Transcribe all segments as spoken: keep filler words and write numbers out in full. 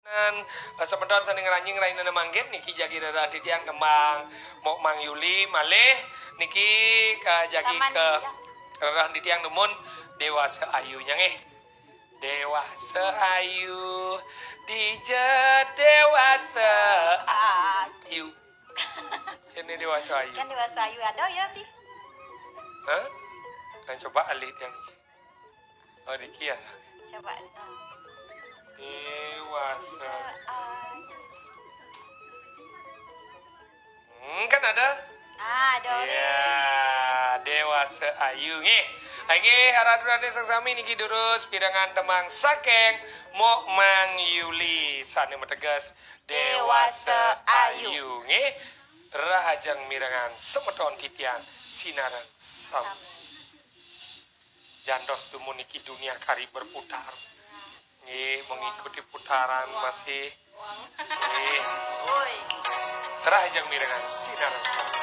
Kan, eh, semeton sané ngranjing rainana mangkin niki jagi rereh titiang tembang Mok Mang Yuli malih niki ka jagi Taman ke Indah. Rereh titiang dumun Dewasa Ayu nya nggih. Dewasa ayu, dija Dewasa ayu. Cene Dewasa Ayu. Kan Dewasa Ayu ada ya, Pi? Hah? Nah, coba alih yang ini. Oh, dikit ya. Coba. Hmm. Dewasa. Ayu. Hmm, kan ada? Ah, ada. Iya, Dewasa Ayu nggih. Nggih, haradurane sang sami niki durus pirengan tembang saking Mok Mang Yuli sane mateges Dewasa Dewasa Ayu. Ayu nggih. Rahajeng mirengan semeton titiang sinareng sami. Sami. Jantos dumun niki dunia kari berputar. Nggih, mengikuti putaran masih. Nggih. Rahajeng mirengan sinareng sami.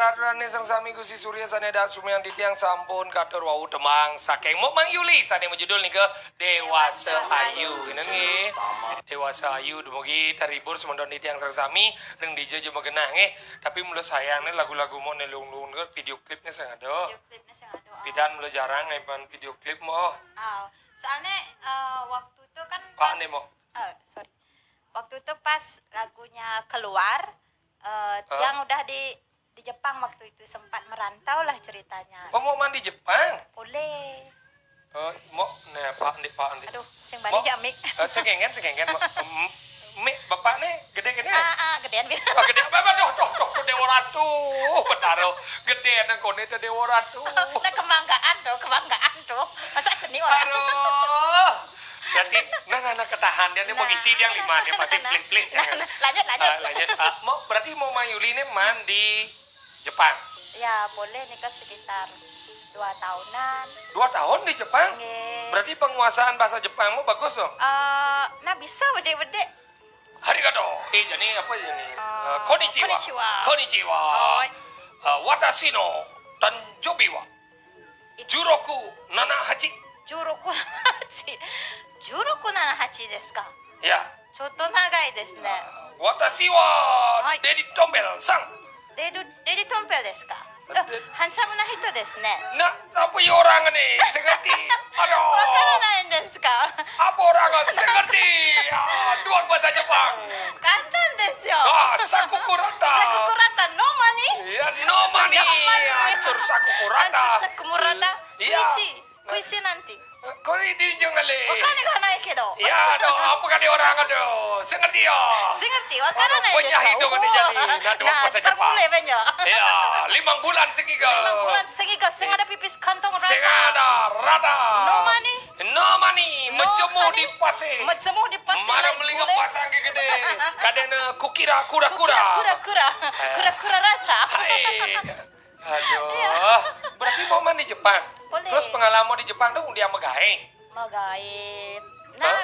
Rane sareng sami Gusti Surya sane dak sumeang titiang sampun katur wau tembang saking Mok Mang Yuli sane majudul nika Dewasa Ayu. Ngene nggih. Dewasa Ayu, dumugi terhibur semeton titiang sareng sami ring dija jema genah nggih. Tapi mula sayang ne lagu-lagu Mok ne lung-lung video klipne sing ada. Video klipnya sing ada. Pidan mula jarang ngepan video klip Mok. Oh, soalnya eh, waktu itu kan Pak pas ne Mok. Eh, sorry. Waktu itu pas lagunya keluar, eh, Hah? Tiang udah di di Jepang waktu itu, sempat merantau lah ceritanya. Oh, Mok man di Jepang? Boleh. Eh, Mok, ne, Pak, ndik, Pak, ndik. Aduh, sing bani Mok, jamik. Eh, sing kengen, sing kengen, Mok. Em, Mik, bapak ne gede kene? Ah, ah, gedean bina. Oh, gede apa, apa, doh, doh, doh, doh, Dewa Ratu. Betaro, gede ne kone te Dewa Ratu. Nah, kebanggaan tuh, kebanggaan tuh. Masa seni orang. Aduh. Berarti, nah, nah, nah, ketahan dia, dia mau Nah. isi dia lima, dia pasti Nah, nah. pelit-pelit. Nah, nah, lanjut, lanjut. Ah, lanjut. Ah, Mok, berarti Mok Mang Yuli ne man di Jepang? Ya, boleh nih ke sekitar dua tahunan. Dua tahun di Jepang? Nggih. Berarti penguasaan bahasa Jepangmu bagus dong? Eh, nah, bisa bedik-bedik. Harigato. Eh, jadi apa jadi? Eh, Eh, konnichiwa. Konnichiwa. Konnichiwa. Hoi. Eh, watashi no tanjobi wa Juroku nanahachi. Juroku nanahachi. Juroku nanahachi desu ka? Ya. ちょっと長いですね。 Watashi wa Hai. Dedi Tombel sang. Dedi, Dedi Tombel desu ka? Eh, handsome na hito desu ne. Nah, apa ya orang ni? Saya ngerti. Aduh. Wakaranai desu ka? Apa orang saya ngerti? Ah, dua bahasa Jepang. Kantan desu yo. Ah, Sakukurata. Sakukurata, no money. Ya, no money. No money. Hancur Sakukurata. Hancur Sakukurata. Iya. Kuisi. Kuisi nanti. Kau ini jangan le. Wakane ga nai kedo. Ya, aduh, apa kata orang aduh? Saya ngerti ya. Saya ngerti, wakaranai desu ka? Banyak hitungan ni jadi. Nah, dua bahasa Jepang. Mulai banyak. Ya, lima bulan segiga. Lima bulan segiga, sing ada pipis kantong rata. Sing ada rata. No money. No money. No money. Menjemur di pasir. Menjemur di pasir. Marah melihat pasang gede. Kadena kukira kura-kura. Kukira kura-kura. Eh. Kura-kura rata. Hai. Aduh. Iya. Berarti mau man di Jepang? Boleh. Terus pengalaman di Jepang tuh dia megawe? Megawe. Nah, Hah?